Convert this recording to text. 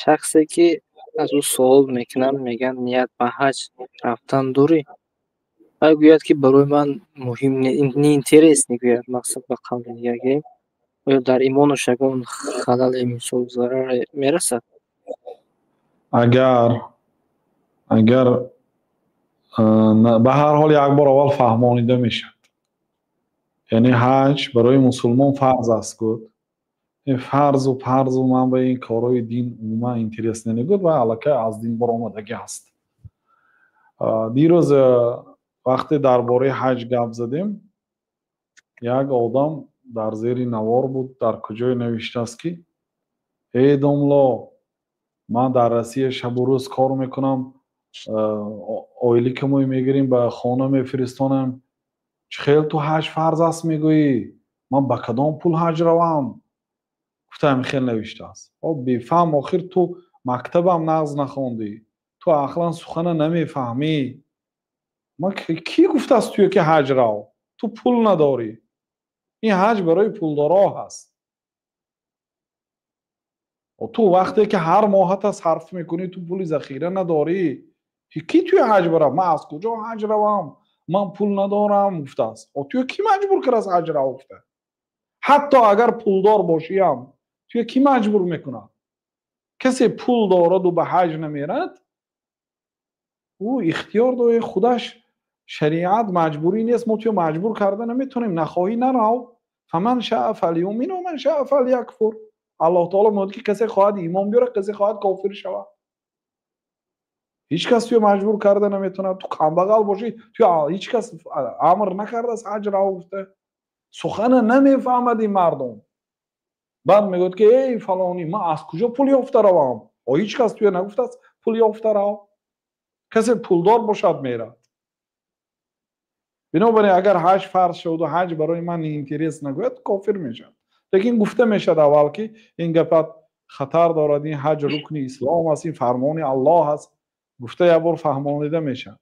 Шахсе ки аз ӯ суол мекунанд, мегӯянд: ният ба ҳаҷ рафтан дорӣ? Вай гӯяд, ки барои ман муҳим неинтересно, гӯяд, мақсад ба қавли дигар гирем. Оё дар имонаш ягон халале, мисол зараре мерасад? Агар ба ҳар ҳол як бор аввал фаҳмонида мешавад. Яъне ҳаҷ барои мусулмон фарз аст, гуфт. Фарзу парзу ман ба ин корҳои дин умуман интерес намегӯяд ва аллакай аз дин баромадагӣ аст. Дирӯз вақте дар бораи ҳаҷ гап задем, як одам дар зери навор буд, дар куҷое навиштааст, ки эй домло, ман дар Россия шабу рӯз кор мекунам, ойликамо мегирем, ба хона мефиристонам, чӣ хел ту ҳаҷ фарз аст мегӯӣ? Ман ба кадом пул ҳаҷ равам? Гуфта ҳамин хел навиштааст. Бефаҳм, охир ту мактабам нағз нахондӣ, ту ақлан сухана намефаҳмӣ. Ман кӣ гуфтааст туё ки ҳаҷ рав? Ту пул надорӣ. Ин ҳаҷ барои пулдоро ҳаст. Ту вақте ки ҳар моҳата сарф мекунӣ, ту пули захира надорӣ, кӣ туя ҳаҷ барам? Ман аз куҷо ҳаҷ равам? Ман пул надорам, гуфтааст. Туя кӣ маҷбур кардааст ҳаҷ рав гуфта? Ҳатто агар пулдор бошиам, туя кӣ маҷбур мекунад? Касе пул дораду ба ҳаҷ намерад, ӯ ихтиёр дорад, худаш шариат маҷбурӣ нест, мо туя маҷбур карда наметавонем, нахоҳӣ нарав. Фаман шаа фалюмин ва ман шаа фалякфур. Аллоҳ таоло мегӯяд, ки касе хоҳад имон биёрад, касе хоҳад кофир шавад. Ҳеҷ кас туя маҷбур карда наметавонад. Ту камбағал бошӣ, туя ҳеҷ кас амр накардааст ҳаҷ рав гуфта. Сухана намефаҳмад ин мардум. Баъд мегӯяд, ки эй фалонӣ, ман аз куҷо пул ёфта равам? Ҳеҷ кас туя нагуфтааст пул ёфта рав. Касе пулдор бошад мерад. Бинобар ин агар ҳаҷ фарз шаваду ҳаҷ барои ман интерес нагӯяд, кофир мешавад. Лекин гуфта мешавад аввал, ки ин гапат хатар дорад, ин ҳаҷ рукни ислом аст, ин фармони Аллоҳ аст. Гуфта як бор фаҳмонида мешавад.